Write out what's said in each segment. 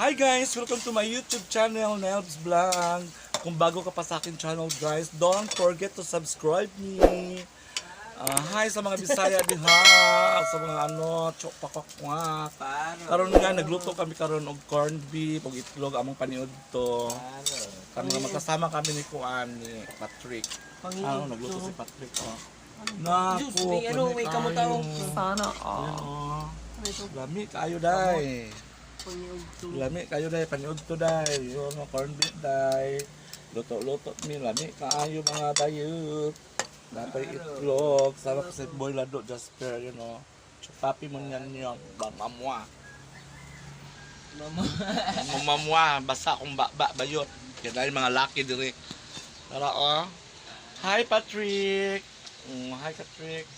Hi guys! Welcome to my YouTube channel, Nelbs Vlog. Kung bago ka pa sa akin channel guys, don't forget to subscribe me. Ah, hi sa mga Bisaya diha, sa mga ano, chokpakokwak. Paano? Karon nga nagluto kami karon og corned beef ug itlog among paniud to. Paano? Kami nga magkasama kami ni Kuan ni Patrick. Ano nagluto si Patrick, oh. Naku, May ano, may kami kamutaong. kayo. Sana all. Ayan, oh. Lami kayo day. Lami kayo day, paniud to day. Yun, oh, corned beef day. Luto-luto mi lami kaayo mga bayot. Napay itlog, sarap sa boy lado Jasper. Chupapi mo niyan yun, mamamwa. Mama. Mamamwa, basta akong ba bayot. Kaya dahil mga laki dire. Tara oh. Hi Patrick. Hi Patrick.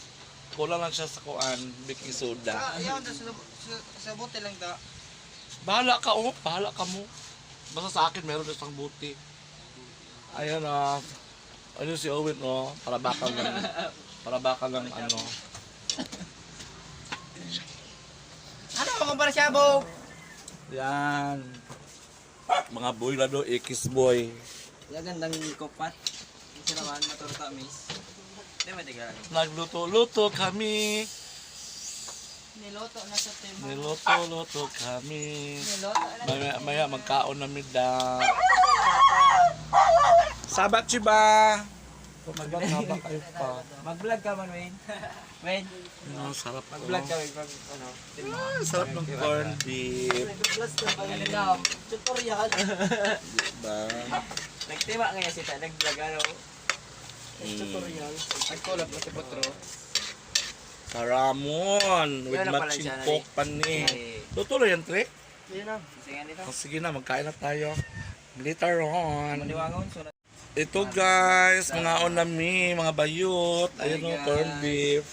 Kulang lang siya sa kuan, baking soda. Ayaw, sa bote lang ta. Bahala ka, oh. Bahala ka mo. Basta sa akin, meron isang buti. Ayan, ah. Ano si Owen, oh. Para baka ng ano. Ano mga para siya, bo? Yan. Mga boy lado, ikis boy. Gandang kopat. Isa naman, maturta, miss. Hindi, matigal. Nagluto-luto kami. Niloto na sa tema. Niluto-luto kami. Niloto na. Maya, maya magkaon na mida. Sabat chiba! Mag-vlog kayo pa. Mag-vlog ka man, Wayne. Wayne, Ano, sarap mag-vlog to. ka, Wayne. Pag, ano, Ah, sarap ng corned beef. ano daw? Tutorial. Diba? Nagtima ngayon si ta, nag-vlog, ano. Tutorial. Nagkulap na si Potro. Karamon with Yun ang pala matching siya, coke pani. Ay. Luto na yan, Trick. Yun na. Sige, nito. Oh, sige na, magkain na tayo. Later on. Maniwangon, so na. Ito guys, mga onami, mga bayot. Ayun Hi, o, guys. corned beef.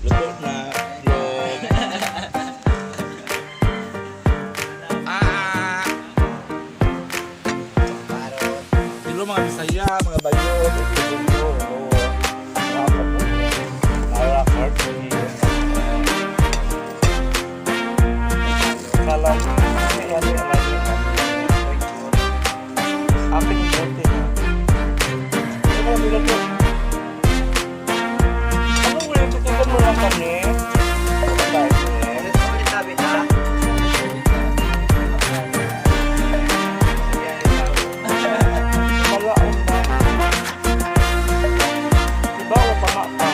Luto na. Itlog. Ah! Paro. Hello mga Bisaya, mga bayot. Ito, ito, ito. Mga kapuno. Para corned beef. Kala, ano, ano, ano, akin yung bote ha. Ano ba ito? Ano mo yun? Tutukan mo lang kami. Ulit, ulit sabi, ha? Malaon na. Diba o tama pa?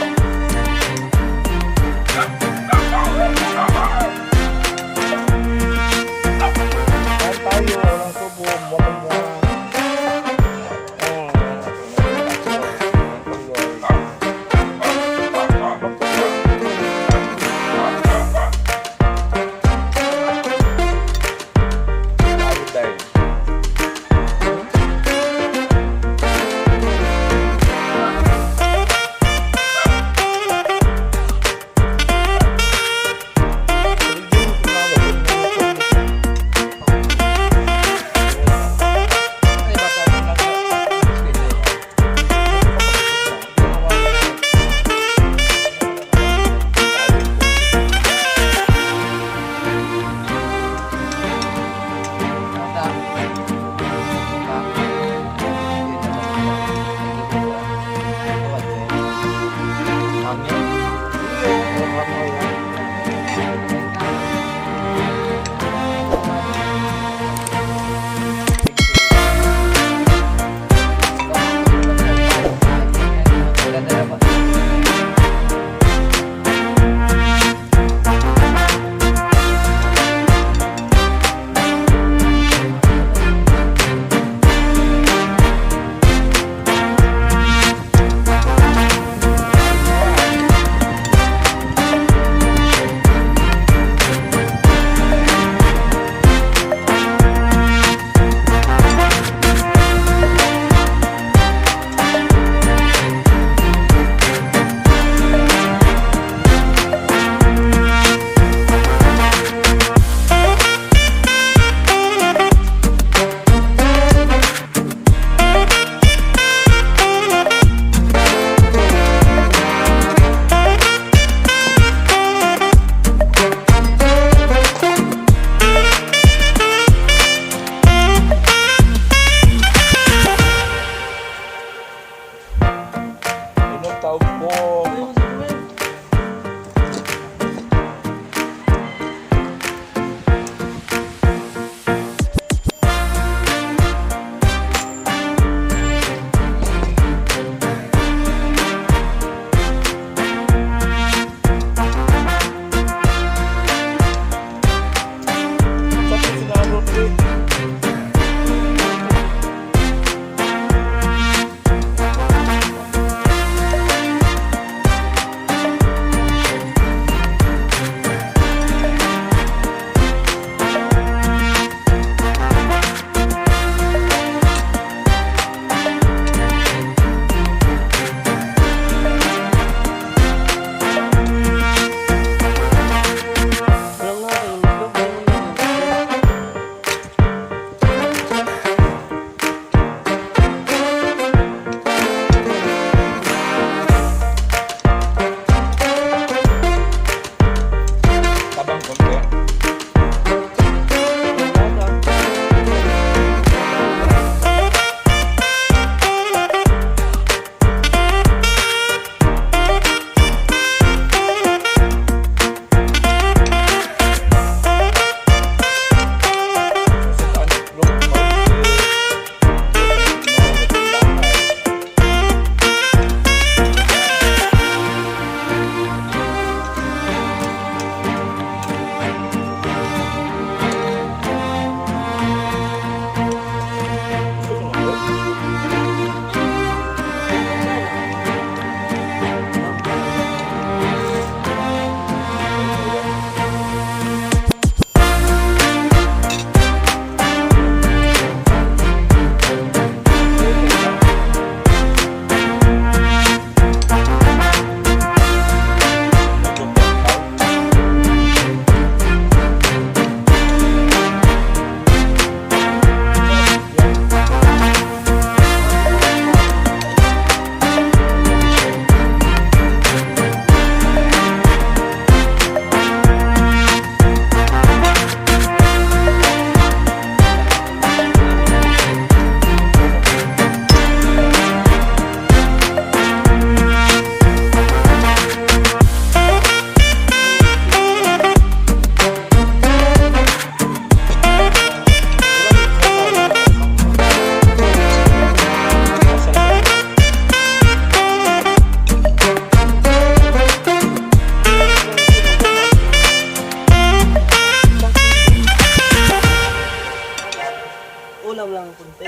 Ramdam lang kunti.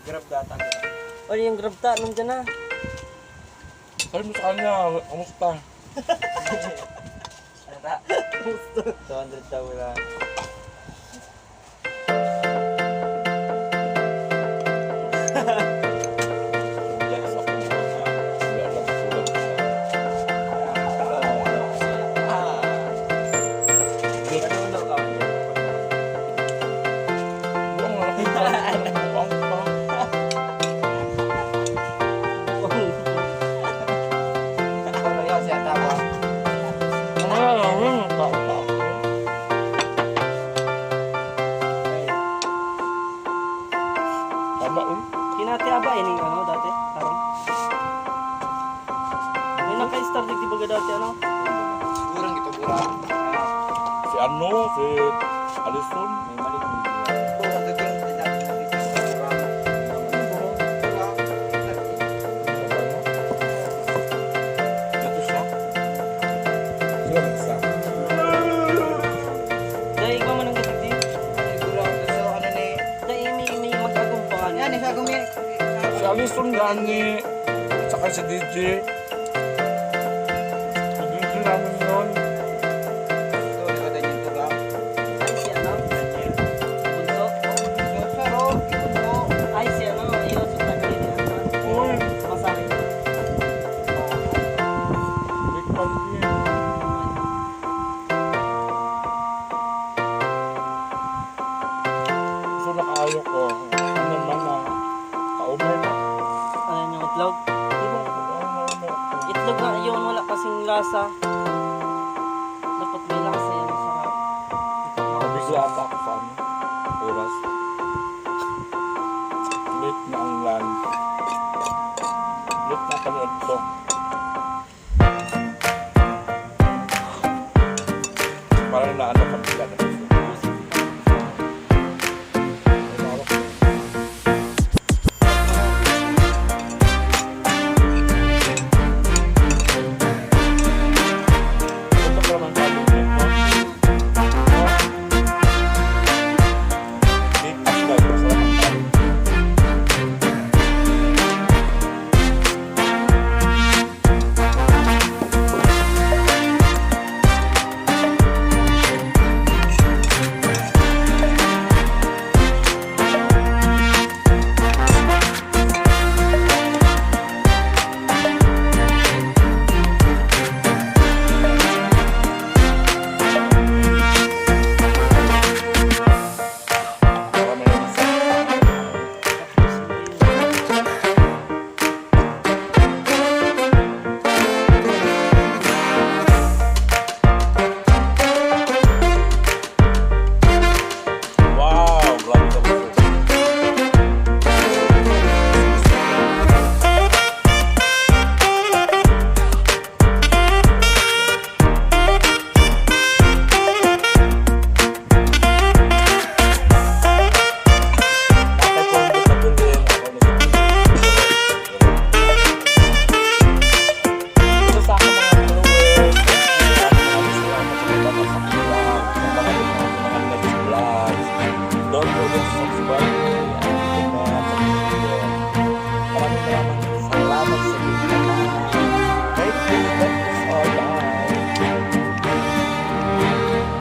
Grab data. Grab. O yung grab ta, nandiyan na. Sabi mo sa kanya, kamusta? Nata. 200 daw wala. Yes, ako. Wala lang, sulat ko. Ah. Good. Ano daw ka? Ang nakita. Ang pa. Ano yun, siya tama. Ah, tao pa. Tama uy. Kinati aba ining ano dati? Karon. May naka-star di ba dati ano? Kurang ito, kurang. Si ano, si Alison. May mali kung hindi. Dito siya. Sila mag-isa. Dahil ikaw man ang gatigdi. Dahil may mag-agong pa nga. Si Alison gani. Tsaka si DJ. Si DJ namin yun. Ay si ano? Bunso? Ay si ano? Iyo sultan din yan. Uy, Masari. big fan din. So nakaayo ko. Ano man na. Kaumay na. Ano yung itlog? Diba? Kaumay na. Itlog na yun, wala kasing lasa. Dapat may lasa yan, sarap. Nabigla ata ako sa ano, oras. Late na ang lunch. Late na panood ko. Parang naano kami sila na